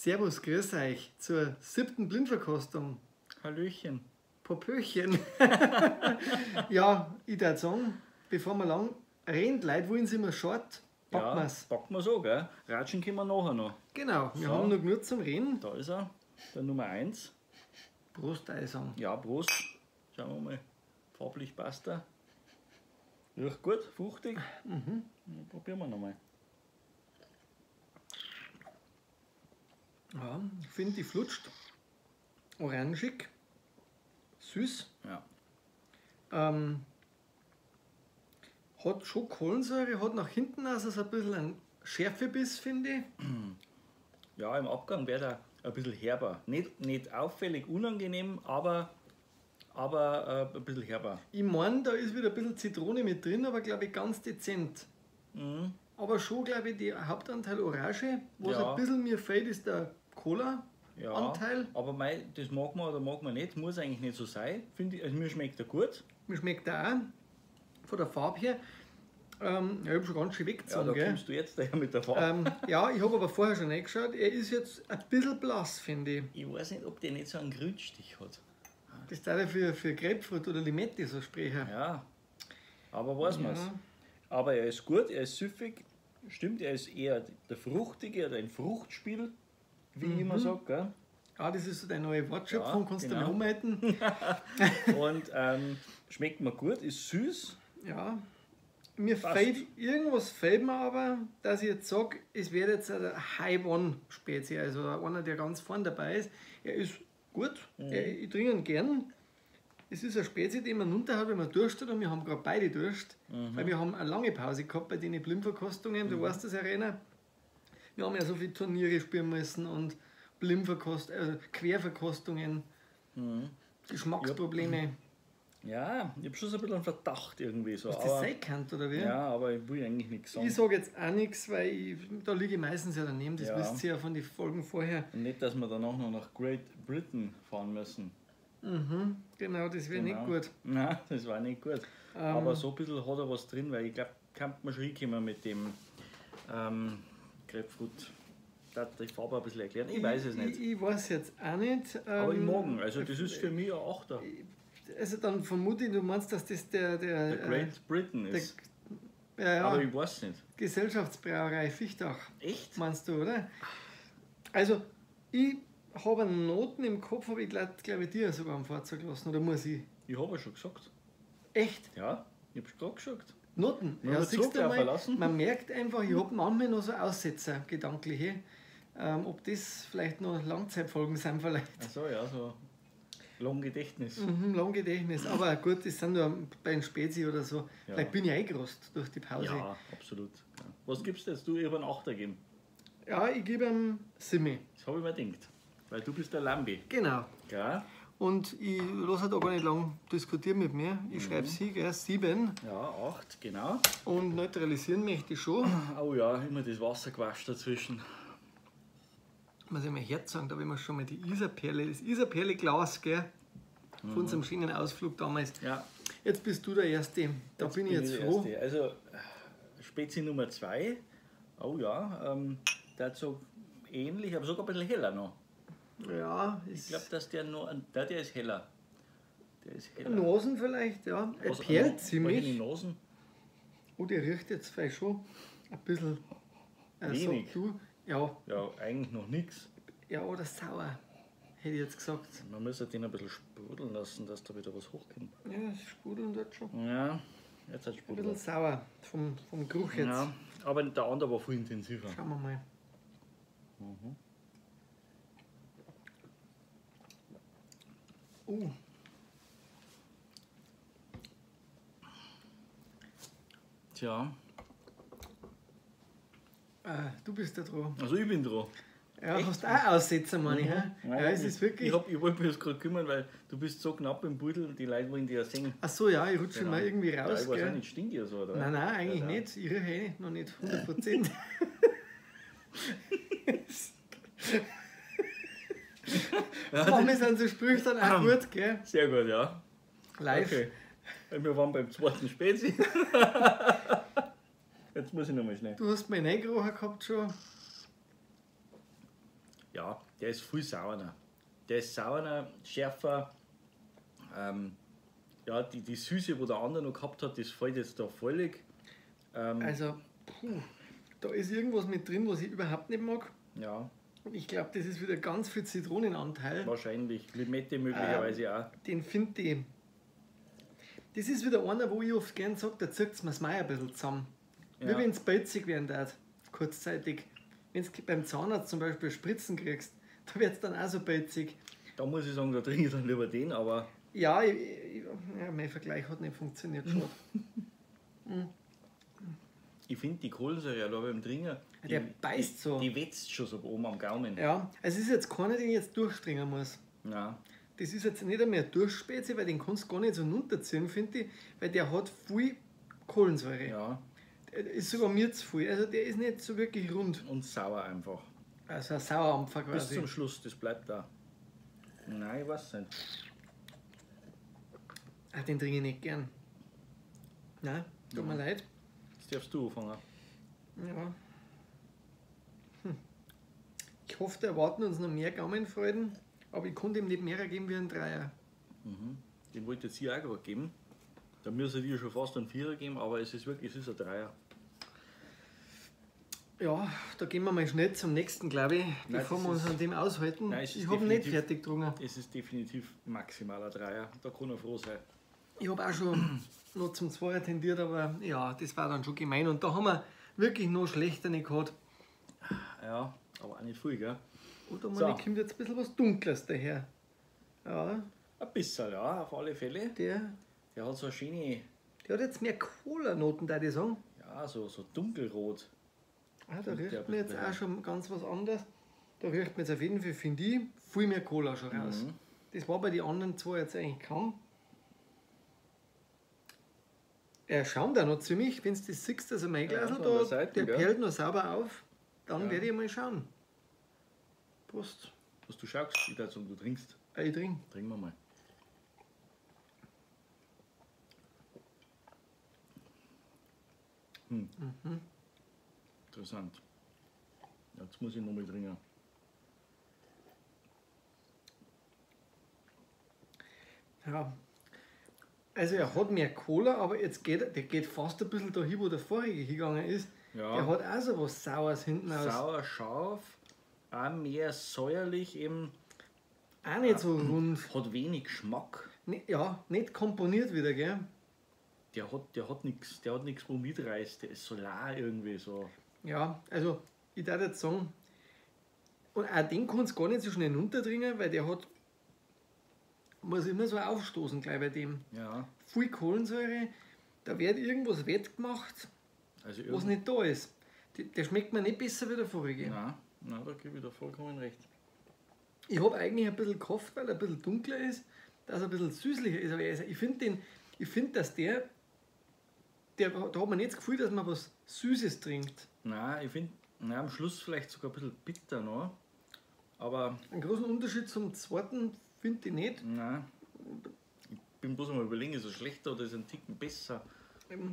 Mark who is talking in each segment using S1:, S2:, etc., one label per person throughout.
S1: Servus, grüß euch zur siebten Blindverkostung.
S2: Hallöchen.
S1: Popöchen. Ja, ich würde sagen, bevor wir lang reden, Leute wollen sie immer short, packen
S2: Ja,
S1: wir's.
S2: packen wir so, gell? Ratschen können wir nachher noch.
S1: Genau, wir
S2: So.
S1: haben noch genug zum Reden.
S2: Da ist er, der Nummer 1.
S1: Prost, ich sagen.
S2: Ja, Prost. Schauen wir mal. Farblich passt er. Riecht gut, fruchtig. Mhm. Probieren wir nochmal.
S1: Ja, ich finde, die flutscht. Orangig, süß.
S2: Ja.
S1: Hat schon Kohlensäure, hat nach hinten also so ein bisschen einen Schärfebiss, finde ich.
S2: Ja, im Abgang wird er ein bisschen herber. Nicht auffällig unangenehm, aber ein bisschen herber.
S1: Ich meine, da ist wieder ein bisschen Zitrone mit drin, aber glaube ich ganz dezent.
S2: Mhm.
S1: Aber schon, glaube ich, der Hauptanteil Orange. Was
S2: Ja.
S1: ein bisschen mir fehlt, ist der Cola-Anteil.
S2: Ja, aber mei, das mag man oder mag man nicht, muss eigentlich nicht so sein. Finde ich, also mir schmeckt er gut.
S1: Mir schmeckt der auch von der Farbe her. Ja, ich habe schon ganz schön
S2: Ja,
S1: weggezogen.
S2: da
S1: gell?
S2: kommst du jetzt daher mit der Farbe.
S1: Ja, ich habe aber vorher schon reingeschaut. Er ist jetzt ein bisschen blass, finde ich.
S2: Ich weiß nicht, ob der nicht so einen Grünstich hat.
S1: Das ist ja für Grapefruit oder Limette so sprechen.
S2: Ja, aber weiß man's.
S1: Ja.
S2: Aber er ist gut, er ist süffig. Stimmt, er ist eher der Fruchtige oder ein Fruchtspiel, wie ich immer sage. Gell?
S1: Ah, das ist so deine neue Wortschöpfung,
S2: Ja,
S1: kannst du
S2: genau.
S1: mal umhalten.
S2: Und schmeckt mir gut, ist süß.
S1: Ja. Mir
S2: Passt.
S1: fehlt, irgendwas fehlt mir aber, dass ich jetzt sage, es wird jetzt ein High-One-Spezie, also einer, der ganz vorn dabei ist. Er ist gut, ich trinke ihn gern. Es ist eine Spezie, die man runter hat, wenn man Durst hat, und wir haben gerade beide Durst, weil wir haben eine lange Pause gehabt bei den Blindverkostungen, du weißt das, Arena. Wir haben ja so viele Turniere spielen müssen und also Querverkostungen, Geschmacksprobleme.
S2: Ja, ich habe schon so ein bisschen einen Verdacht irgendwie. So,
S1: Was das
S2: aber,
S1: sein kann, oder wie?
S2: ja, aber ich will eigentlich nichts sagen.
S1: Ich sage jetzt auch nichts, weil da liege ich meistens ja daneben, das
S2: Ja.
S1: wisst ihr ja von den Folgen vorher.
S2: Und nicht, dass wir danach noch nach Great Britain fahren müssen.
S1: Mhm, genau, das wäre
S2: Genau.
S1: nicht gut.
S2: Nein, das war nicht gut. Aber so ein bisschen hat er was drin, weil ich glaube, kann man schon hinkommen mit dem Grapefruit. Da die Farbe ein bisschen erklären. Ich weiß es nicht.
S1: Ich weiß jetzt auch nicht.
S2: Aber ich mag ihn. Also das ist für mich ein Achter.
S1: Also dann vermute ich, du meinst, dass das der
S2: Der Great Britain ist.
S1: der, ja,
S2: Aber ich weiß nicht.
S1: Gesellschaftsbrauerei Viechtach.
S2: Echt?
S1: Meinst du, oder? Also, ich habe einen Noten im Kopf, aber ich glaube glaub ich dir sogar am Fahrzeug lassen, oder muss ich?
S2: Ich habe ja schon gesagt.
S1: Echt?
S2: Ja, ich habe gerade gesagt.
S1: Noten?
S2: Man
S1: Ja,
S2: wird
S1: siehst
S2: Zug
S1: du
S2: auch
S1: mal,
S2: verlassen.
S1: man merkt einfach, ich habe manchmal noch so Aussetzer, gedankliche. Ob das vielleicht noch Langzeitfolgen sind, vielleicht.
S2: Ach so, ja, so Long Gedächtnis.
S1: Mhm, Langgedächtnis. Aber gut, das sind nur bei den Spezi oder so.
S2: Ja.
S1: Vielleicht bin ich eingerost durch die Pause. Ja,
S2: Ja, absolut. Ja. Was gibst du jetzt? Du, ich habe einen Achter gegeben.
S1: ich gebe ihm Simi.
S2: Das habe ich mir gedacht. Weil du bist der Lambi.
S1: Genau.
S2: Gell?
S1: Und ich lasse halt auch gar nicht lang diskutieren mit mir. Ich schreibe sie, gell, 7.
S2: Ja, 8, genau.
S1: Und neutralisieren möchte ich schon.
S2: Oh ja, immer das Wasser gewaschen dazwischen.
S1: Muss ich mal herzagen, da haben wir schon mal die Isarperle, das Isarperle-Glas, gell? Von unserem schönen Ausflug damals.
S2: Ja.
S1: Jetzt bist du der Erste. Da bin ich jetzt
S2: der
S1: froh.
S2: Erste. Also, Spezi Nummer 2. Oh ja, der hat so ähnlich, aber sogar ein bisschen heller noch.
S1: Ja,
S2: Ich glaube, dass der noch, der ist heller. Der ist heller.
S1: Nasen vielleicht, ja. Er
S2: Was-
S1: perlt
S2: was in
S1: ziemlich.
S2: die Nasen?
S1: Oh, der riecht jetzt vielleicht schon ein bisschen.
S2: Wenig.
S1: Sag du. Ja,
S2: Ja, eigentlich noch nichts.
S1: ja, oder sauer, hätte ich jetzt gesagt.
S2: Man muss ja den ein bisschen sprudeln lassen, dass da wieder was hochkommt.
S1: Ja, es sprudeln dort schon.
S2: Ja, jetzt hat
S1: Ein
S2: sprudelt.
S1: bisschen sauer vom Geruch jetzt.
S2: Ja, aber der andere war viel intensiver.
S1: Schauen wir mal. Oh,
S2: Tja,
S1: du bist da dran.
S2: also ich bin dran.
S1: Ja, hast auch Aussetzer, meine ich. hä?
S2: Nein,
S1: Ja, es ist wirklich.
S2: Ich wollte mich jetzt gerade kümmern, weil du bist so knapp im Pudel, die Leute wollen dich ja sehen.
S1: Ach so, ja, ich rutsche
S2: Genau.
S1: mal irgendwie
S2: Ja,
S1: raus.
S2: ich weiß
S1: gell?
S2: auch nicht, stinkt ja so, oder?
S1: Nein, nein, eigentlich
S2: Ja, ja.
S1: nicht. Ich rieche eh noch nicht 100%. Manchmal sind so Sprüche dann auch gut, gell?
S2: Sehr gut, ja.
S1: Live.
S2: Okay. Wir waren beim zweiten Spezi. Jetzt muss ich nochmal schnell.
S1: Du hast mein eingerochen gehabt schon.
S2: Ja, der ist viel saurer. Der ist saurer, schärfer. Ja, die Süße, die der andere noch gehabt hat, das fällt jetzt da völlig.
S1: Also, puh, da ist irgendwas mit drin, was ich überhaupt nicht mag.
S2: Ja.
S1: Und ich glaube, das ist wieder ganz viel Zitronenanteil.
S2: Wahrscheinlich. Limette möglicherweise auch.
S1: Den finde ich. Das ist wieder einer, wo ich oft gern sage, da zieht es mir das Mai ein bisschen zusammen.
S2: Ja.
S1: Wie wenn es pelzig werden darf, kurzzeitig. Wenn du beim Zahnarzt zum Beispiel Spritzen kriegst, da wird es dann auch so pelzig.
S2: Da muss ich sagen, da trinke ich dann lieber den, aber.
S1: Ja, ja, mein Vergleich hat nicht funktioniert schon.
S2: Ich finde die Kohlensäure da beim Trinken,
S1: der beißt so.
S2: Die wetzt schon so oben am Gaumen.
S1: Ja, es ist jetzt keiner, den ich jetzt durchtrinken muss.
S2: Nein.
S1: Das ist jetzt nicht einmal eine Durchspezi, weil den kannst du gar nicht so runterziehen, finde ich, weil der hat viel Kohlensäure.
S2: Ja.
S1: Der ist sogar mir zu viel. Also der ist nicht so wirklich rund.
S2: Und sauer einfach.
S1: Also ein Sauerampfer quasi.
S2: Bis zum Schluss, das bleibt da. Nein, ich weiß nicht.
S1: Ah, den trinke ich nicht gern. Nein, tut mir leid.
S2: Jetzt darfst du anfangen.
S1: Ja. Ich hoffe, da erwarten uns noch mehr Gaumenfreuden, aber ich konnte ihm nicht mehr geben wie einen Dreier.
S2: Mhm. Den wollte ich jetzt hier auch gerade geben. Da müsste ich schon fast einen Vierer geben, aber es ist wirklich, es ist ein Dreier.
S1: Ja, da gehen wir mal schnell zum nächsten, glaube ich, bevor wir uns an dem aushalten.
S2: Nein,
S1: ich habe nicht fertig getrunken.
S2: Es ist definitiv maximaler Dreier, da kann er froh sein.
S1: Ich habe auch schon noch zum Zweier tendiert, aber ja, das war dann schon gemein. Und da haben wir wirklich noch schlechter nicht gehabt.
S2: Ja, aber auch nicht viel, gell?
S1: Oder man kommt jetzt ein bisschen was Dunkles daher. Ja.
S2: Ein bisschen, ja, auf alle Fälle.
S1: Der
S2: hat so eine schöne...
S1: Der hat jetzt mehr Cola-Noten, da ich sagen.
S2: Ja, so dunkelrot.
S1: Ah, da riecht mir jetzt auch schon ganz was anderes. Da riecht mir jetzt auf jeden Fall, finde ich, viel mehr Cola schon raus.
S2: Mhm.
S1: Das war bei den anderen zwei jetzt eigentlich kaum. Er schaut auch noch ziemlich, wenn du das siehst, also mein Glas
S2: ja,
S1: da,
S2: Seite,
S1: der perlt noch sauber auf, dann
S2: ja.
S1: werde ich mal schauen. Prost.
S2: Was du schaust, ich dachte, du trinkst.
S1: Ah, ich trinke.
S2: Trinken wir mal. Hm.
S1: Mhm.
S2: Interessant. Jetzt muss ich nochmal trinken.
S1: Ja. Also er hat mehr Cola, aber jetzt geht der geht fast ein bisschen dahin, wo der vorige hingegangen ist.
S2: Ja.
S1: Der hat auch so was Saures hinten aus.
S2: Sauer, scharf, auch mehr säuerlich eben.
S1: Auch nicht so rund.
S2: Hat wenig Geschmack.
S1: Ne, ja, nicht komponiert wieder, gell?
S2: Der hat nichts, wo mitreißt. Der ist so la irgendwie so.
S1: Ja, also ich darf jetzt sagen, und auch den kannst du gar nicht so schnell runterdringen, weil der hat, muss immer so aufstoßen gleich bei dem.
S2: Ja.
S1: Viel Kohlensäure, da wird irgendwas wettgemacht,
S2: also
S1: was nicht da ist. Der schmeckt mir nicht besser wie der vorige.
S2: Nein, nein, da gebe ich dir vollkommen recht.
S1: Ich habe eigentlich ein bisschen gehofft, weil er ein bisschen dunkler ist, dass er ein bisschen süßlicher ist. Aber ich finde, dass der da hat man nicht das Gefühl, dass man was Süßes trinkt.
S2: Nein, ich finde, am Schluss vielleicht sogar ein bisschen bitter noch. Aber
S1: einen großen Unterschied zum zweiten finde ich nicht.
S2: Nein. Ich bin bloß am Überlegen, ist er schlechter oder ist er ein Ticken besser?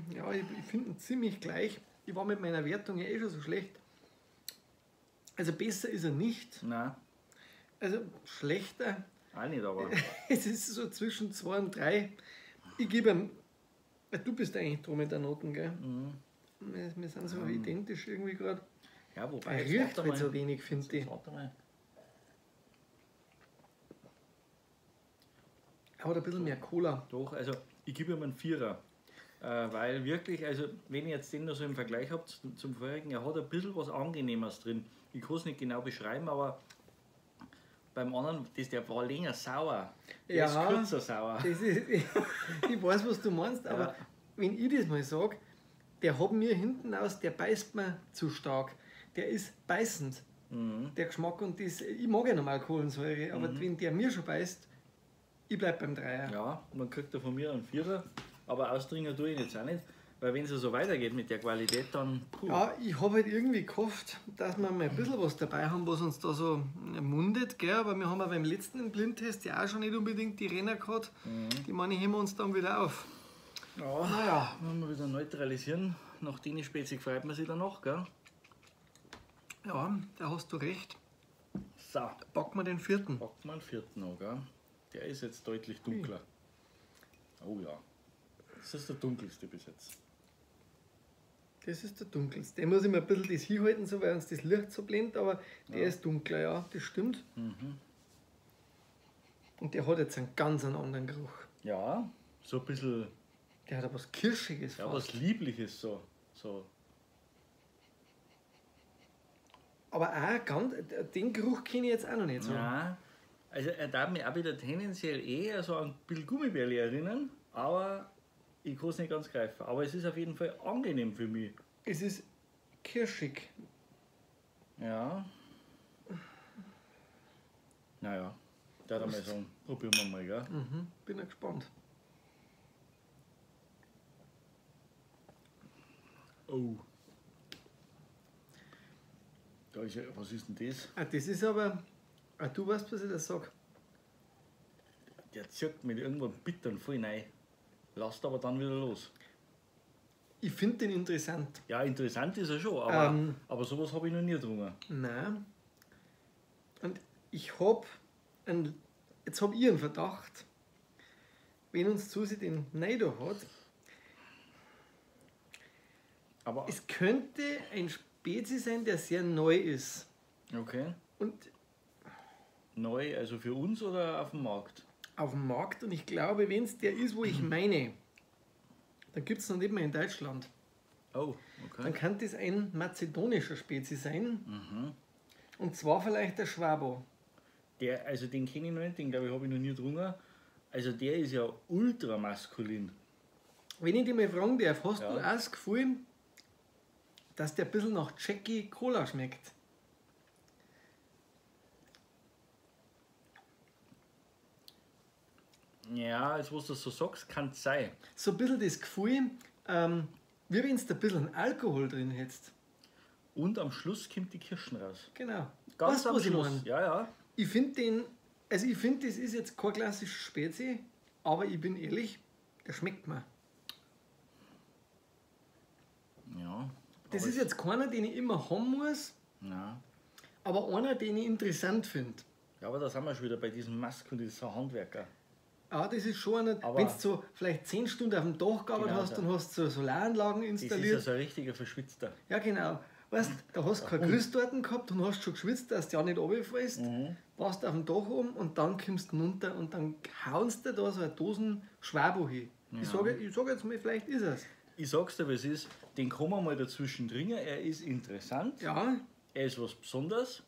S1: Ja, ich finde ihn ziemlich gleich. Ich war mit meiner Wertung ja eh schon so schlecht. Also besser ist er nicht.
S2: Nein.
S1: Also schlechter.
S2: Auch nicht, aber.
S1: Es ist so zwischen 2 und 3. Ich gebe ihm. Du bist eigentlich drum mit der Noten, gell?
S2: Mhm.
S1: Wir sind so identisch irgendwie gerade.
S2: Ja, wobei.
S1: Er riecht halt so wenig, finde ich.
S2: Warte mal.
S1: Er hat ein bisschen mehr Cola.
S2: Doch, also ich gebe ihm einen Vierer. Weil wirklich, also wenn ihr jetzt den noch so im Vergleich habt zum vorherigen, er hat ein bisschen was Angenehmeres drin. Ich kann es nicht genau beschreiben, aber beim anderen, der war länger sauer. Der
S1: ja,
S2: ist kürzer sauer.
S1: Das ist, ich weiß, was du meinst, aber
S2: ja.
S1: Wenn ich das mal sage, der hat mir hinten aus, der beißt mir zu stark. Der ist beißend, der Geschmack. Und das, ich mag ja normal Kohlensäure, aber wenn der mir schon beißt, ich bleib beim Dreier.
S2: Ja, man kriegt da von mir einen Vierer, aber austrinken tue ich jetzt auch nicht, weil wenn es so weitergeht mit der Qualität, dann... Puh.
S1: Ja, ich habe halt irgendwie gehofft, dass wir mal ein bisschen was dabei haben, was uns da so mundet, gell? Aber wir haben ja beim letzten Blindtest ja auch schon nicht unbedingt die Renner gehabt. Die meine heben wir uns dann wieder auf.
S2: Ja,
S1: naja.
S2: Wenn wir wieder neutralisieren, nach denen Spezies freut man sich dann noch, gell?
S1: Ja, da hast du recht.
S2: So.
S1: Packen wir den vierten.
S2: Packen wir den vierten an, gell? Der ist jetzt deutlich dunkler. Oh ja. Das ist der dunkelste bis jetzt.
S1: Das ist der dunkelste. Den muss ich mir ein bisschen das hinhalten, so, weil uns das Licht so blendet, aber der ist dunkler, ja, das stimmt.
S2: Mhm.
S1: Und der hat jetzt einen ganz anderen Geruch.
S2: Ja, so ein bisschen.
S1: Der hat was Kirschiges.
S2: Ja, was Liebliches so. So.
S1: Aber auch ganz, den Geruch kenne ich jetzt auch noch nicht so.
S2: Ja, also er darf mich auch wieder tendenziell eher so an ein bisschen Gummibärli erinnern, aber ich kann es nicht ganz greifen. Aber es ist auf jeden Fall angenehm für mich.
S1: Es ist kirschig.
S2: Ja. Naja, da mal sagen, probieren wir mal, gell?
S1: Mhm, bin ja gespannt.
S2: Oh. Da ist ja, was ist denn das?
S1: Ah, das ist aber. Ah, du weißt, was ich da sag.
S2: Der zirkt mit irgendwann bittern voll rein. Lasst aber dann wieder los.
S1: Ich finde den interessant.
S2: Ja, interessant ist er schon, aber, aber sowas habe ich noch nie getrunken.
S1: Nein. Und ich habe jetzt habe ich einen Verdacht, wenn uns Susi den Neido hat,
S2: aber
S1: es könnte ein Spezi sein, der sehr neu ist.
S2: Okay.
S1: Und
S2: neu, also für uns oder auf dem Markt?
S1: Auf dem Markt, und ich glaube, wenn es der ist, wo ich meine, dann gibt es noch nicht mehr in Deutschland.
S2: Oh, okay.
S1: Dann kann das ein mazedonischer Spezi sein.
S2: Mhm.
S1: Und zwar vielleicht der Schwabo.
S2: Der, also den kenne ich noch nicht, den glaube ich, habe ich noch nie getrunken. Also der ist ja ultra maskulin.
S1: Wenn ich dich mal fragen darf, hast du auch das Gefühl, dass der ein bisschen nach Jackie Cola schmeckt?
S2: Ja, jetzt wo du das so sagst, kann es sein.
S1: So ein bisschen das Gefühl, wie wenn du ein bisschen Alkohol drin hättest.
S2: Und am Schluss kommt die Kirschen raus.
S1: Genau.
S2: Ganz
S1: weißt,
S2: am
S1: was
S2: Schluss.
S1: Ich meine?
S2: Ja, ja.
S1: Ich finde den, also ich finde, das ist jetzt kein klassischer Spezi, aber ich bin ehrlich, der schmeckt mir.
S2: Ja.
S1: Das ist jetzt keiner, den ich immer haben muss,
S2: ja,
S1: aber einer, den ich interessant finde.
S2: Ja, aber da sind wir schon wieder bei diesem Masken und diesem Handwerker.
S1: Ja, das ist schon einer, wenn du so vielleicht 10 Stunden auf dem Dach gearbeitet hast und hast so Solaranlagen installiert.
S2: Das ist ja so ein richtiger Verschwitzter.
S1: Ja, genau. Weißt, da hast du keine Grüßtorten gehabt und hast schon geschwitzt, dass du ja nicht runterfällst.
S2: Mhm.
S1: Warst auf dem Dach oben und dann kommst du runter und dann haust du da so eine Dosen Schwabo hin.
S2: Ja.
S1: Ich sag jetzt mal, vielleicht ist es.
S2: Ich sag's dir, wie es ist, den kann man mal dazwischen dringen. Er ist interessant.
S1: Ja.
S2: Er ist was Besonderes,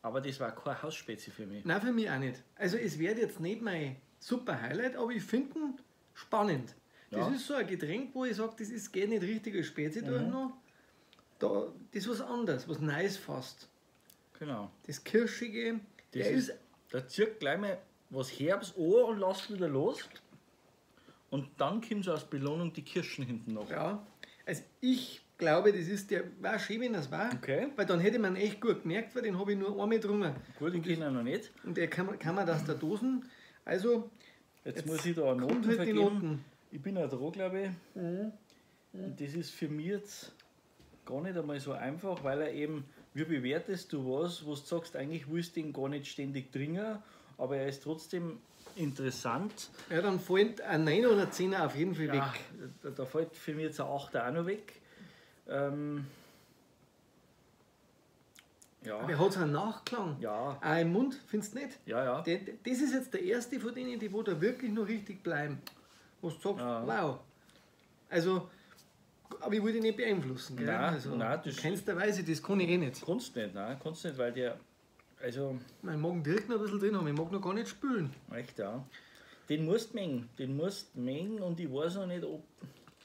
S2: aber das war kein Hausspezi für mich.
S1: Nein, für mich auch nicht. Also es wird jetzt nicht mein super Highlight, aber ich finde ihn spannend. Das
S2: Ja.
S1: ist so ein Getränk, wo ich sage, das ist, geht nicht richtig als Spezi durch noch. Da, das ist was anderes, was Neues fast.
S2: Genau.
S1: Das Kirschige,
S2: Das
S1: der ist,
S2: da zirkt gleich mal was Herbes an und lasst wieder los. Und dann kommt so als Belohnung die Kirschen hinten noch.
S1: Ja, also ich glaube, das ist der, war schön, wenn das war.
S2: Okay.
S1: Weil dann hätte man echt gut gemerkt, weil den habe ich nur einmal getrunken.
S2: Gut, den kenne ich noch nicht.
S1: Und der kann man aus der Dosen. Also,
S2: jetzt muss ich da eine
S1: kommt
S2: Noten
S1: halt die
S2: vergeben.
S1: Noten.
S2: Ich bin ja dran, glaube ich. Und das ist für mich jetzt gar nicht einmal so einfach, weil er eben, wie bewertest du was, wo du sagst, eigentlich willst du den gar nicht ständig trinken, aber er ist trotzdem interessant.
S1: Ja, dann fällt ein 9 oder 10er auf jeden Fall
S2: Ja,
S1: weg.
S2: da fällt für mich jetzt ein 8er auch noch weg. Ja.
S1: Aber er hat so einen Nachklang.
S2: Ja.
S1: Auch im Mund, findest du nicht?
S2: Ja, ja.
S1: Das ist jetzt der erste von denen, die wo da wirklich noch richtig bleiben. Wo du sagst,
S2: Ja.
S1: wow. Also, aber ich will dich nicht beeinflussen. Gell?
S2: Nein,
S1: also,
S2: nein, das
S1: keinster Weise, das kann ich eh nicht.
S2: Kannst nicht, nein, kannst nicht, weil der, also...
S1: Mein Magen wirkt noch ein bisschen drin, aber ich mag noch gar nicht spülen.
S2: Echt, ja. Den musst du mengen, den musst du mengen und ich weiß noch nicht, ob...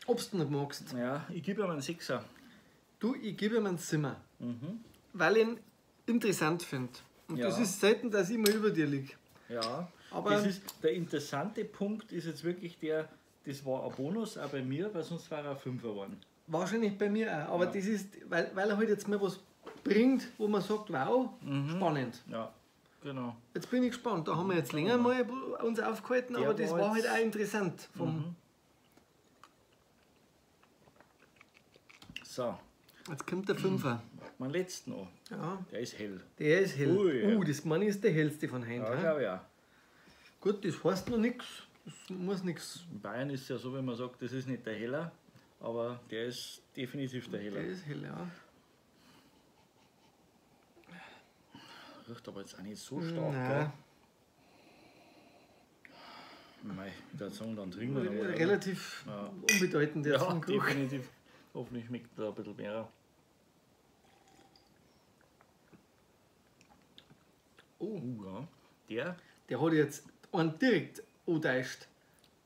S1: Ob's du nicht magst.
S2: Ja, ich gebe ihm einen 6er.
S1: Du, ich gebe ihm einen 7er.
S2: Mhm.
S1: Weil ich ihn interessant finde. Und
S2: Ja.
S1: das ist selten, dass ich mal über dir liege.
S2: Ja,
S1: aber
S2: das ist, der interessante Punkt ist jetzt wirklich der, das war ein Bonus auch bei mir, weil sonst war er ein 5er geworden.
S1: Wahrscheinlich bei mir auch, aber
S2: Ja.
S1: das ist, weil er halt jetzt mal was bringt, wo man sagt, wow, spannend.
S2: Ja, genau.
S1: Jetzt bin ich gespannt, da haben wir jetzt länger mal uns aufgehalten,
S2: Der
S1: aber das
S2: war
S1: war halt
S2: jetzt-
S1: auch interessant. Vom
S2: So,
S1: Jetzt kommt der Fünfer.
S2: Mein letzten noch.
S1: Ja.
S2: Der ist hell.
S1: Der ist hell.
S2: Ui, ja.
S1: Das meine ich, ist der hellste von heute.
S2: Ja, glaube ich auch.
S1: Gut, das heißt noch nichts. Das muss nichts.
S2: In Bayern ist es ja so, wenn man sagt, das ist nicht der Heller, aber der ist definitiv der Heller.
S1: Der ist hell, ja.
S2: Riecht aber jetzt auch nicht so stark,
S1: Nein.
S2: gell? Mei, ich würde sagen, dann trinken wir noch.
S1: Relativ
S2: Ja.
S1: unbedeutend jetzt
S2: Ja,
S1: vom Geruch.
S2: definitiv. Hoffentlich schmeckt da ein bisschen mehr.
S1: Oh,
S2: Ja. Der
S1: der hat jetzt einen direkt angetäuscht.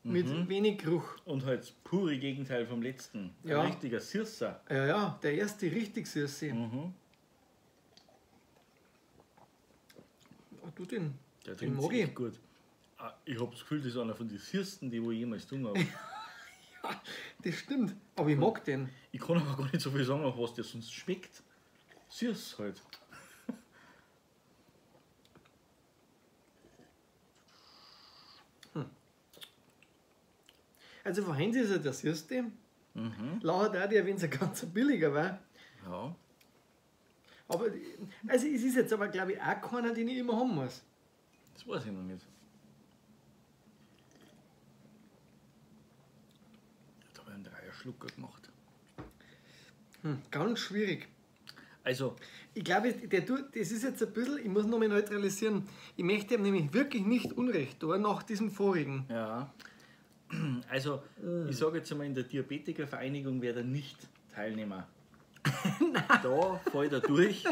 S1: Mit wenig Geruch.
S2: und halt das pure Gegenteil vom letzten.
S1: Ja.
S2: Ein richtiger Süßer.
S1: Ja, ja, der erste richtig süße.
S2: Mhm.
S1: Oh, du den.
S2: Der
S1: Den
S2: trinkt
S1: mag
S2: sich
S1: ich.
S2: echt gut. Ah, ich habe das Gefühl, das ist einer von den süßesten, die ich jemals getrunken habe.
S1: Das stimmt. Aber ich mag den.
S2: Ich kann aber gar nicht so viel sagen, was der sonst schmeckt. Süß halt.
S1: Also von Heinz ist er der süßeste. Mhm. Lauert auch der, wenn es ein ganz billiger war.
S2: Ja.
S1: Aber also es ist jetzt aber, glaube ich, auch keiner, den ich immer haben muss.
S2: Das weiß ich noch nicht. Da habe ich einen Dreierschlucker gemacht.
S1: Ganz schwierig.
S2: Also,
S1: Ich glaube, der tut, das ist jetzt ein bisschen, ich muss nochmal neutralisieren. Ich möchte ihm nämlich wirklich nicht Unrecht tun nach diesem vorigen.
S2: ja. Also, ich sage jetzt einmal, in der Diabetikervereinigung werde er nicht Teilnehmer. Da fällt er durch.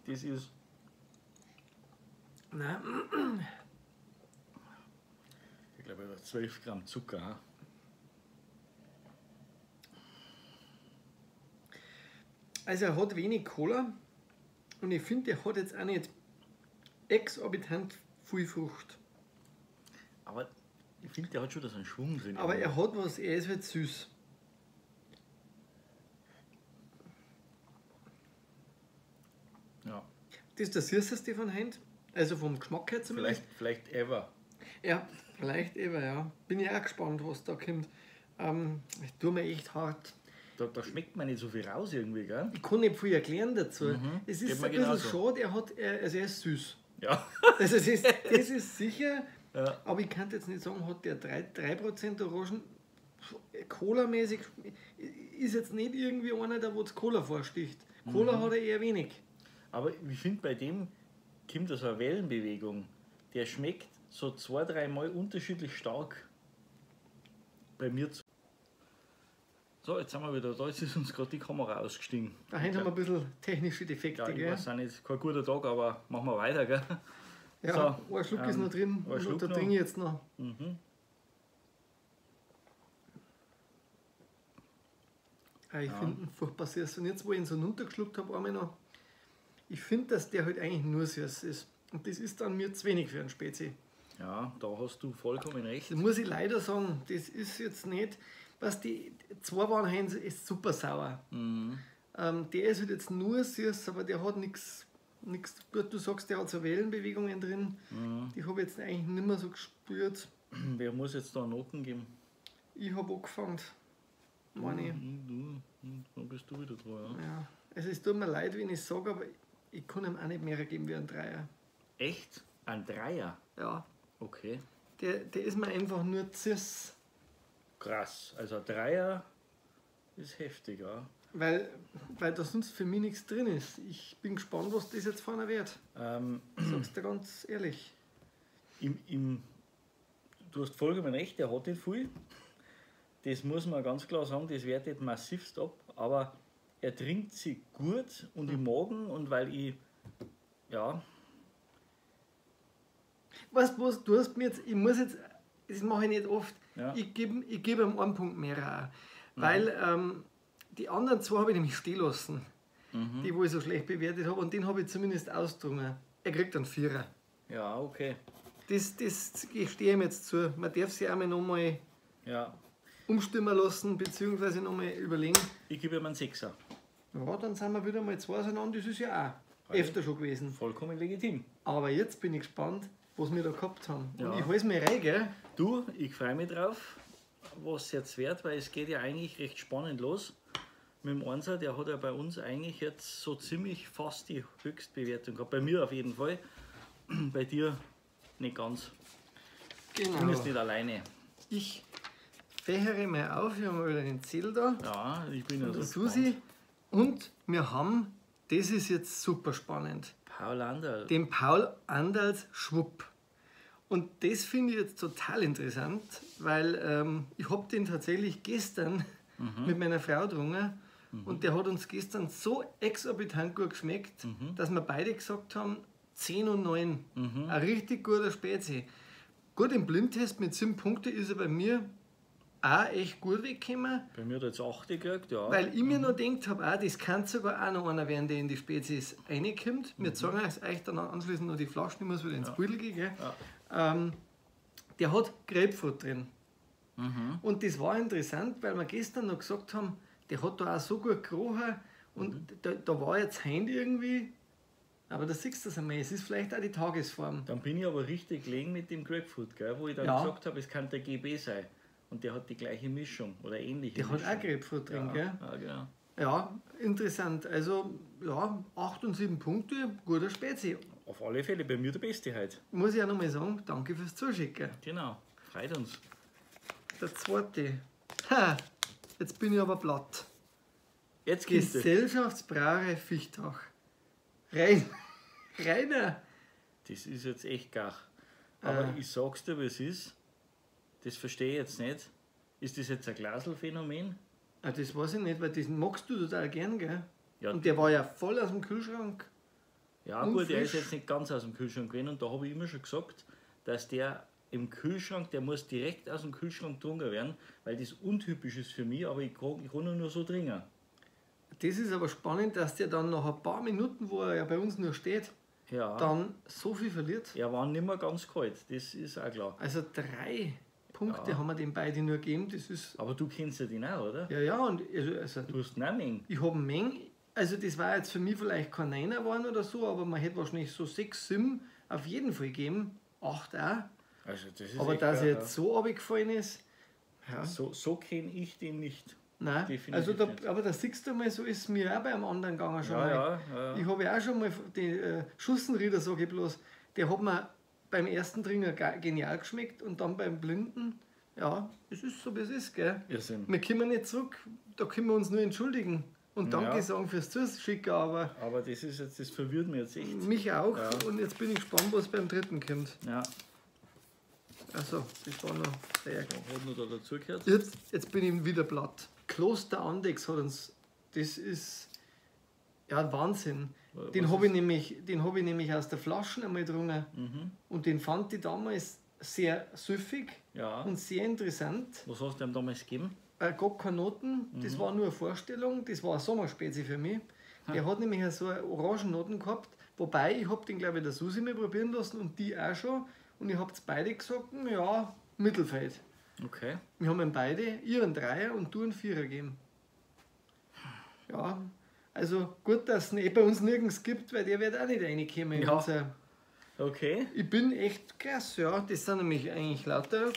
S2: Das ist.
S1: Nein,
S2: Ich glaube, er hat 12 Gramm Zucker. ha?
S1: Also er hat wenig Cola und ich finde, er hat jetzt auch nicht exorbitant viel Frucht.
S2: Aber ich finde, der hat schon da so einen Schwung drin.
S1: Aber er hat was, er ist halt süß.
S2: Ja.
S1: Das ist der süßeste von Hand, also vom Geschmack her zumindest.
S2: Vielleicht ever.
S1: Ja, vielleicht eben, ja. Bin ich auch gespannt, was da kommt. Ich tue mir echt hart.
S2: Da schmeckt man nicht so viel raus irgendwie, gell?
S1: Ich kann nicht viel erklären dazu. Es
S2: Geht
S1: ist
S2: mir
S1: ein bisschen
S2: genauso.
S1: schade, also er ist süß.
S2: Ja.
S1: Also es ist, das ist sicher,
S2: Ja.
S1: aber ich kann jetzt nicht sagen, hat der 3% Orangen Cola-mäßig, ist jetzt nicht irgendwie einer, der wo das Cola vorsticht. Cola hat er eher wenig.
S2: Aber ich finde, bei dem kommt da so eine Wellenbewegung. Der schmeckt so 2-3 Mal unterschiedlich stark. Bei mir zu. So, jetzt sind wir wieder da. Jetzt ist uns gerade die Kamera ausgestiegen.
S1: Da haben wir ein bisschen technische Defekte,
S2: Ja, ich
S1: gell?
S2: weiß auch nicht, kein guter Tag, aber machen wir weiter, gell?
S1: Ja,
S2: So,
S1: ein Schluck ist noch drin
S2: ein
S1: und
S2: Schluck
S1: da
S2: noch.
S1: trinke ich jetzt noch.
S2: Mhm.
S1: Ah, ich finde ihn furchtbar süß. Und jetzt, wo ich ihn so runtergeschluckt habe, einmal noch, ich finde, dass der halt eigentlich nur süß ist. Und das ist dann mir zu wenig für einen Spezi.
S2: Ja, da hast du vollkommen recht.
S1: Das muss ich leider sagen, das ist jetzt nicht, was die zwei waren Heinz ist super sauer.
S2: Mhm.
S1: Der ist halt jetzt nur süß, aber der hat nichts. Gut, du sagst, der hat so Wellenbewegungen drin.
S2: Mhm.
S1: Die habe ich jetzt eigentlich nicht mehr so gespürt.
S2: Wer muss jetzt da Noten geben?
S1: Ich habe angefangen, meine ich.
S2: Dann bist du wieder dran, ja.
S1: Ja. Also es tut mir leid, wenn ich sage, aber ich kann ihm auch nicht mehr geben wie einen Dreier.
S2: Echt? Ein Dreier?
S1: Ja.
S2: Okay.
S1: Der ist mir einfach nur süß.
S2: Krass. Also ein Dreier ist heftig, ja.
S1: Weil da sonst für mich nichts drin ist. Ich bin gespannt, was das jetzt vorne wird. Sag's dir ganz ehrlich.
S2: Du hast vollkommen recht, der hat nicht viel. Das muss man ganz klar sagen, das wertet massivst ab. Aber er trinkt sie gut und im Magen und weil ich, ja.
S1: Weißt du was, du hast mir jetzt, ich muss jetzt, das mache ich nicht oft,
S2: Ja.
S1: ich gebe ihm einen Punkt mehr auch. Weil die anderen zwei habe ich nämlich stehen lassen, die wo ich so schlecht bewertet habe, und den habe ich zumindest ausgedrungen. Er kriegt einen Vierer.
S2: Ja, okay.
S1: Das ich stehe ihm jetzt zu. Man darf sich einmal nochmal
S2: Ja.
S1: umstimmen lassen, beziehungsweise nochmal überlegen.
S2: Ich gebe ihm einen Sechser.
S1: Ja, dann sind wir wieder mal zwei auseinander, das ist ja auch
S2: Okay.
S1: öfter schon gewesen.
S2: Vollkommen legitim.
S1: Aber jetzt bin ich gespannt, was wir da gehabt haben.
S2: Ja.
S1: Und ich halte es mir rein, gell?
S2: Du, ich freue mich drauf, was jetzt wird, weil es geht ja eigentlich recht spannend los. Mit dem Einser, der hat ja bei uns eigentlich jetzt so ziemlich fast die Höchstbewertung gehabt. Bei mir auf jeden Fall. Bei dir nicht ganz.
S1: Genau.
S2: Zumindest nicht alleine.
S1: Ich fächere mal auf, wir haben wieder den Zettel da.
S2: Ja, ich bin ja
S1: Und
S2: so
S1: der Susi. Und wir haben, das ist jetzt super spannend,
S2: Paul Anderl.
S1: den Paul Anderls Schwupp. Und das finde ich jetzt total interessant, weil ich habe den tatsächlich gestern mit meiner Frau getrunken. Und der hat uns gestern so exorbitant gut geschmeckt, dass wir beide gesagt haben, 10 und 9. Ein richtig guter Spezi. Gut, im Blindtest mit 7 Punkten ist er bei mir auch echt gut weggekommen.
S2: Bei mir hat er jetzt 8 gekriegt, ja.
S1: Weil ich mir noch gedacht habe, das kann sogar auch noch einer werden, der in die Spezies reinkommt. Wir zeigen euch dann anschließend noch die Flaschen, ich muss wieder ins Beutel gehen. Gell?
S2: Ja.
S1: Der hat Grapefruit drin. Und das war interessant, weil wir gestern noch gesagt haben, der hat da auch so gut gerochen und da war jetzt Hand irgendwie, aber da siehst du das einmal, es ist vielleicht auch die Tagesform.
S2: Dann bin ich aber richtig gelegen mit dem Grapefruit, gell, wo ich dann gesagt habe, es kann der GB sein. Und der hat die gleiche Mischung oder ähnliche
S1: Der
S2: Mischung.
S1: hat auch Grapefruit drin, gell?
S2: Ja, genau.
S1: Ja, interessant. Also, ja, 8 und 7 Punkte, guter Spezi.
S2: Auf alle Fälle, bei mir der Beste heute.
S1: Muss ich auch nochmal sagen, danke fürs Zuschicken.
S2: Genau, freut uns.
S1: Der zweite. Ha, jetzt bin ich aber platt.
S2: Jetzt kommt es.
S1: Gesellschaftsbrauerei Viechtach. Rainer.
S2: Das ist jetzt echt gach. Aber ich sag's dir, wie es ist. Das verstehe ich jetzt nicht. Ist das jetzt ein Glaselphänomen?
S1: Ah, das weiß ich nicht, weil das magst du total gern, gell?
S2: Ja.
S1: Und der war ja voll aus dem Kühlschrank.
S2: Ja,
S1: Und
S2: gut, der ist
S1: frisch.
S2: jetzt nicht ganz aus dem Kühlschrank gewesen. Und da habe ich immer schon gesagt, dass der im Kühlschrank, der muss direkt aus dem Kühlschrank getrunken werden, weil das untypisch ist für mich, aber ich kann ihn nur so trinken.
S1: Das ist aber spannend, dass der dann nach ein paar Minuten, wo er ja bei uns nur steht,
S2: Ja.
S1: dann so viel verliert.
S2: Er war nicht mehr ganz kalt, das ist auch klar.
S1: Also 3 Punkte haben wir den beide nur gegeben. Das ist.
S2: Aber du kennst ja den auch, oder?
S1: Ja, ja, und also
S2: Du hast ihn auch mengen.
S1: ich habe Menge. Also das war jetzt für mich vielleicht kein Neiner geworden oder so, aber man hätte wahrscheinlich so 6, 7 auf jeden Fall gegeben. 8 auch.
S2: Also das ist
S1: Aber
S2: echt
S1: dass
S2: geil,
S1: er jetzt so runtergefallen ist, ja.
S2: So kenne ich den nicht.
S1: Nein,
S2: Definitiv
S1: also da,
S2: nicht.
S1: aber da siehst du mal, so ist es mir auch beim anderen gegangen schon
S2: Ja,
S1: mal.
S2: ja, ja.
S1: Ich habe ja auch schon mal die Schussenrieder, sage ich bloß, der hat mir beim ersten Trinken genial geschmeckt und dann beim Blinden, ja, es ist so, wie es ist, gell?
S2: Irrsinn.
S1: Wir kommen nicht zurück, da können wir uns nur entschuldigen und Danke
S2: Ja.
S1: sagen fürs Zuschicken, aber
S2: Aber das ist jetzt, das verwirrt mich jetzt echt.
S1: mich auch
S2: Ja.
S1: und jetzt bin ich gespannt, was beim dritten kommt.
S2: Ja,
S1: Also, das war noch sehr
S2: hat noch da dazugehört.
S1: Jetzt bin ich wieder platt. Kloster Andechs hat uns, das ist ja Wahnsinn. Den
S2: Was
S1: habe ich, nämlich- den hab ich nämlich aus der Flasche einmal getrunken.
S2: Mhm.
S1: Und den fand ich damals sehr süffig
S2: Ja.
S1: und sehr interessant.
S2: Was hast du ihm damals gegeben?
S1: Gar keine Noten,
S2: Mhm.
S1: das war nur eine Vorstellung, das war eine Sommerspezi für mich. Der hat nämlich so eine Orangennoten gehabt, wobei ich habe den, glaube ich, der Susi mal probieren lassen und die auch schon. Und ich habe beide gesagt, ja, Mittelfeld.
S2: Okay.
S1: Wir haben ihm beide, ihr einen Dreier und du einen Vierer gegeben. Ja, also gut, dass es ihn eh bei uns nirgends gibt, weil der wird auch nicht reinkommen. in
S2: Ja.
S1: unser-
S2: Okay.
S1: Ich bin echt krass, ja. Das sind nämlich eigentlich lauter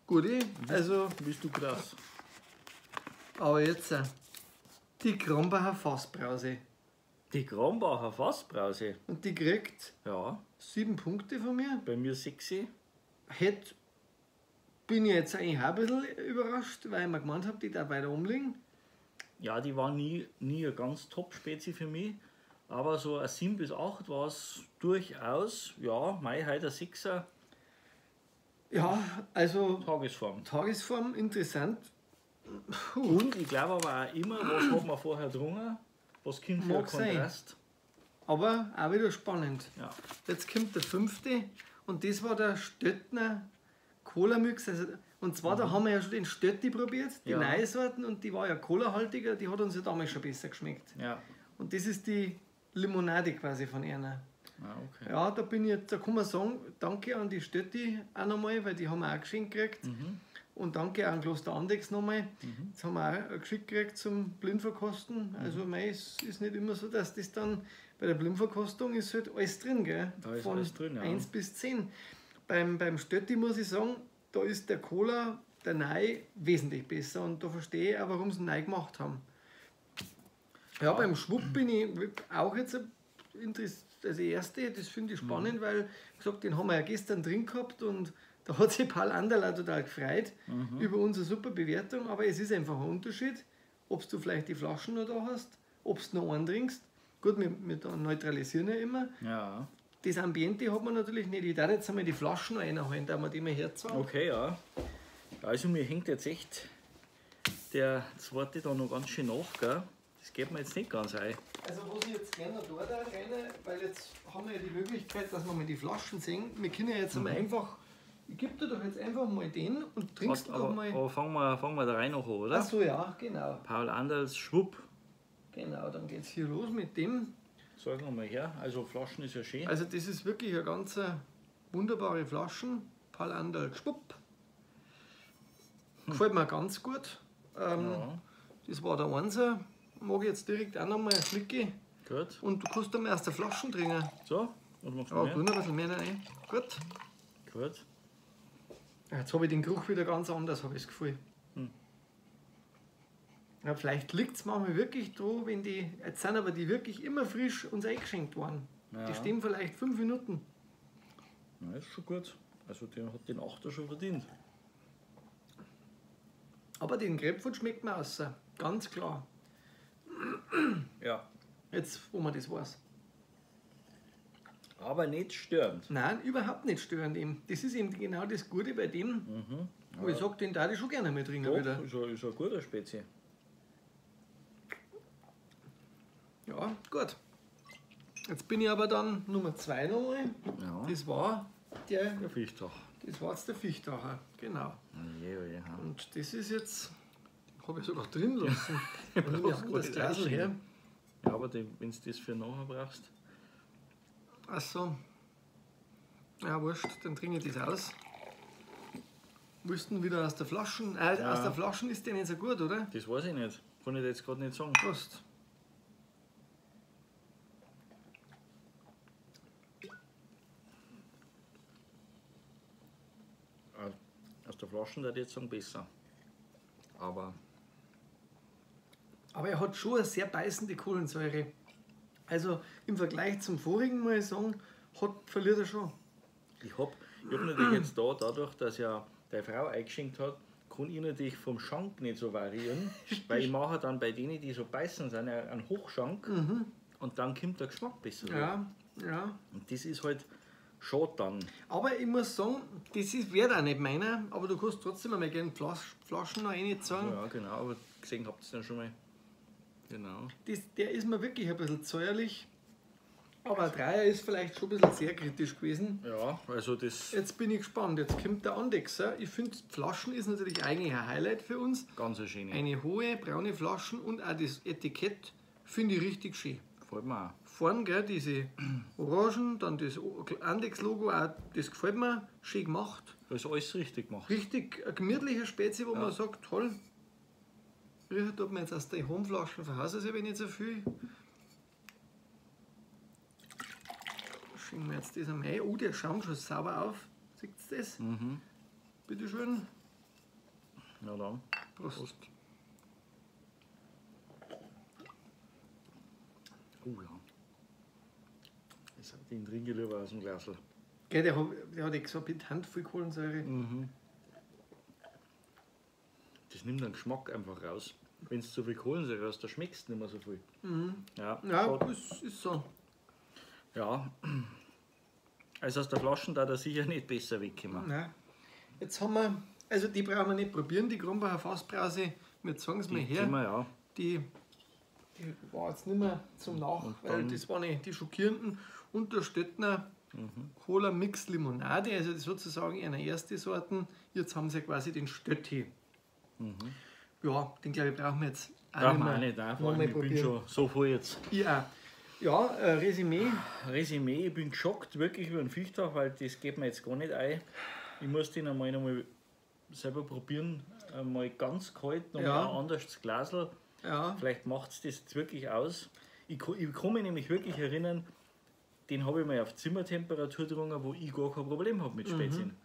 S1: gute. Also,
S2: Bist du krass.
S1: aber jetzt die Krombacher Fassbrause.
S2: Die Krombacher Fassbrause.
S1: Und die kriegt
S2: Ja,
S1: 7 Punkte von mir.
S2: bei mir 6.
S1: Hätte, bin ich jetzt eigentlich auch ein bisschen überrascht, weil ich mir gemeint habe, die da weiter umliegen.
S2: Ja, die war nie eine ganz Top-Spezi für mich. Aber so ein 7 bis 8 war es durchaus. Ja, mei, heute ein 6er
S1: Ja, also
S2: Tagesform.
S1: Tagesform interessant.
S2: Und ich glaube aber auch immer, was hat man vorher getrunken? Was kommt für ein
S1: Mag sein.
S2: Kontrast?
S1: Aber auch wieder spannend.
S2: Ja.
S1: Jetzt kommt der fünfte und das war der Stöttner Cola Mix. Also, und zwar, da haben wir ja schon den Stötti probiert, die
S2: Ja.
S1: neue Sorten, und die war ja Cola-haltiger, die hat uns ja damals schon besser geschmeckt.
S2: Ja.
S1: Und das ist die Limonade quasi von einer.
S2: Ah, okay.
S1: Ja, da bin ich jetzt, da kann man sagen, danke an die Stötti auch nochmal, weil die haben wir auch geschenkt gekriegt.
S2: Mhm.
S1: Und danke auch an Kloster Andechs nochmal. Jetzt haben wir auch ein Geschenk gekriegt zum Blindverkosten.
S2: Mhm.
S1: Also mei, es ist nicht immer so, dass das dann bei der Blindverkostung ist halt alles drin, gell?
S2: Da ist
S1: Von
S2: alles drin, ja.
S1: 1 bis 10. Beim Stötti muss ich sagen, da ist der Cola, der Neu, wesentlich besser. Und da verstehe ich auch, warum sie ihn neu gemacht haben. Ja, beim Schwupp bin ich auch jetzt interessiert. Das erste, das finde ich spannend, weil gesagt, den haben wir ja gestern drin gehabt und da hat sich Paul Anderl auch total gefreut über unsere super Bewertung. Aber es ist einfach ein Unterschied, ob du vielleicht die Flaschen noch da hast, ob du noch einen trinkst. Gut, wir neutralisieren ja immer.
S2: Ja.
S1: Das Ambiente hat man natürlich nicht. Ich darf jetzt einmal die Flaschen noch reinholen, da wir die mal herzagen.
S2: Okay, ja. Also mir hängt jetzt echt der zweite da noch ganz schön nach, gell? Das geht mir jetzt nicht ganz ein.
S1: Also was ich jetzt gerne noch da rein, weil jetzt haben wir ja die Möglichkeit, dass wir mal die Flaschen sehen. Wir können ja jetzt einmal einfach, ich gebe dir doch jetzt einfach mal den und trinkst doch mal.
S2: Aber fangen wir da rein noch an, oder?
S1: Ach so, ja, genau.
S2: Paul Anderls Schwupp.
S1: Genau, dann geht's hier los mit dem.
S2: Sag nochmal her, also Flaschen ist ja schön.
S1: Also das ist wirklich eine ganz wunderbare Flaschen. Paul Anderl Schwupp. Gefällt mir ganz gut.
S2: Ja.
S1: Das war der Einser. Mag ich jetzt direkt auch nochmal eine Schlicke.
S2: Gut.
S1: Und du kannst dann mal aus der Flasche trinken.
S2: So, und machst du
S1: ja,
S2: mehr?
S1: Tu noch ein bisschen mehr rein. Gut.
S2: Gut.
S1: Jetzt habe ich den Geruch wieder ganz anders, habe ich das Gefühl. Ja, vielleicht liegt es manchmal wirklich dran, wenn die, jetzt sind aber die wirklich immer frisch uns eingeschenkt worden.
S2: Ja.
S1: Die stehen vielleicht 5 Minuten.
S2: Na, ist schon gut. Also der hat den Achter schon verdient.
S1: Aber den Grapefruit schmeckt man außer, ganz klar.
S2: Ja.
S1: Jetzt, wo man das weiß.
S2: Aber nicht störend.
S1: Nein, überhaupt nicht störend eben. Das ist eben genau das Gute bei dem, wo ich sage, den darf ich schon gerne mal trinken
S2: Doch,
S1: wieder.
S2: ist ein guter Spezie.
S1: Ja, gut. Jetzt bin ich aber dann Nummer 2 nochmal.
S2: Ja.
S1: Das war
S2: der Viechtacher.
S1: Das war jetzt der Viechtacher, genau.
S2: Oje, oje, ja.
S1: Und das ist jetzt, habe ich sogar drin lassen. Und ich das Glas her.
S2: Ja, aber wenn du das für nachher brauchst.
S1: Ach so. Ja, wurscht, dann trinke ich das aus. Willst du wieder aus der Flaschen?
S2: Ja.
S1: Aus der Flaschen ist der nicht so gut, oder?
S2: Das weiß ich nicht. Kann ich dir jetzt gerade nicht sagen.
S1: Prost.
S2: Aus der Flasche würde ich jetzt sagen, besser. Aber
S1: er hat schon eine sehr beißende Kohlensäure. Also im Vergleich zum vorigen, muss ich sagen, verliert er schon.
S2: Ich hab natürlich jetzt da, dadurch, dass ja deine Frau eingeschenkt hat, kann ich natürlich vom Schank nicht so variieren, weil ich mache dann bei denen, die so beißen sind, einen Hochschank und dann kommt der Geschmack besser.
S1: Ja, ja.
S2: Und das ist halt schon dann.
S1: Aber ich muss sagen, das wäre auch nicht meiner, aber du kannst trotzdem einmal gerne Flaschen noch reinzahlen.
S2: Ja, genau, aber gesehen habt ihr es ja schon mal. Genau.
S1: Der ist mir wirklich ein bisschen säuerlich. Aber ein Dreier ist vielleicht schon ein bisschen sehr kritisch gewesen.
S2: Ja, also das.
S1: Jetzt bin ich gespannt. Jetzt kommt der Andechser. Ich finde, Flaschen ist natürlich eigentlich ein Highlight für uns.
S2: Ganz eine schöne.
S1: Eine hohe braune Flaschen und auch das Etikett finde ich richtig schön.
S2: Gefällt mir auch.
S1: Vorn, gell, diese Orangen, dann das Andechs-Logo, auch das gefällt mir. Schön gemacht.
S2: Da ist alles richtig gemacht.
S1: Richtig eine gemütliche Spezie, wo man sagt, toll. Riecht tut man jetzt aus den Homeflaschen von Haus aus, wenn nicht so viel. Schieben wir jetzt das einmal ein. Oh, der schaut schon sauber auf. Seht ihr das?
S2: Mhm.
S1: Bitte schön.
S2: Na dann.
S1: Prost.
S2: Prost. Oh ja. Den trinke ich lieber aus dem Glasl.
S1: Gell, der hat exorbitant viel Kohlensäure.
S2: Mhm. Das nimmt den Geschmack einfach raus. Wenn du zu viel Kohlensäure hast, da schmeckst du nicht mehr so viel.
S1: Mhm.
S2: Ja,
S1: ja, das ist so.
S2: Ja. Also aus der Flasche da sicher nicht besser wegkommen.
S1: Nein. Jetzt haben wir, also die brauchen wir nicht probieren, die Krombacher Fassbrause. Wir zeigen es mal her.
S2: Wir, ja.
S1: Die war jetzt nicht mehr zum Nach, weil das waren die schockierenden. Und der Stöttner Cola Mix Limonade, also sozusagen eine erste Sorten. Jetzt haben sie quasi den Stötti.
S2: Mhm.
S1: Ja, den glaube ich brauchen wir jetzt auch
S2: nicht mehr. Nicht, nein, vor allem, ich bin schon so voll jetzt.
S1: Ja, ja, Resümee.
S2: Resümee, ich bin geschockt wirklich über den Viechtach, weil das geht mir jetzt gar nicht ein. Ich muss den einmal noch mal selber probieren, mal ganz kalt, nochmal ein anderes Glasl.
S1: Ja.
S2: Vielleicht macht es das jetzt wirklich aus. Ich kann mich nämlich wirklich erinnern, den habe ich mal auf Zimmertemperatur getrunken, wo ich gar kein Problem habe mit Spezien.
S1: Mhm.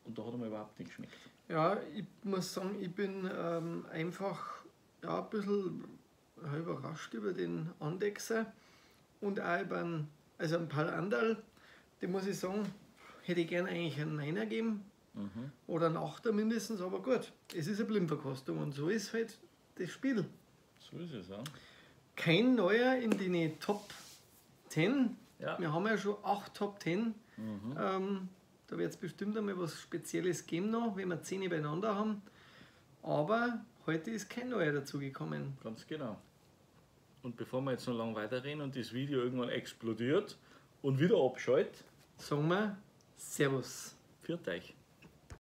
S2: Und da hat er mir überhaupt nicht geschmeckt.
S1: Ja, ich muss sagen, ich bin einfach ein bisschen überrascht über den Andechser und auch über einen, also einen Paul Anderl, dem muss ich sagen, hätte ich gern eigentlich einen Neiner gegeben oder einen Achter mindestens, aber gut, es ist eine Blindverkostung und so ist halt das Spiel.
S2: So ist es, ja.
S1: Kein neuer in den Top 10.
S2: Ja.
S1: Wir haben ja schon 8 Top 10. Da wird es bestimmt einmal was Spezielles geben noch, wenn wir 10 beieinander haben. Aber heute ist kein neuer dazugekommen.
S2: Ganz genau. Und bevor wir jetzt noch lange weiterreden und das Video irgendwann explodiert und wieder abschaltet,
S1: Sagen wir Servus.
S2: Pfiat euch.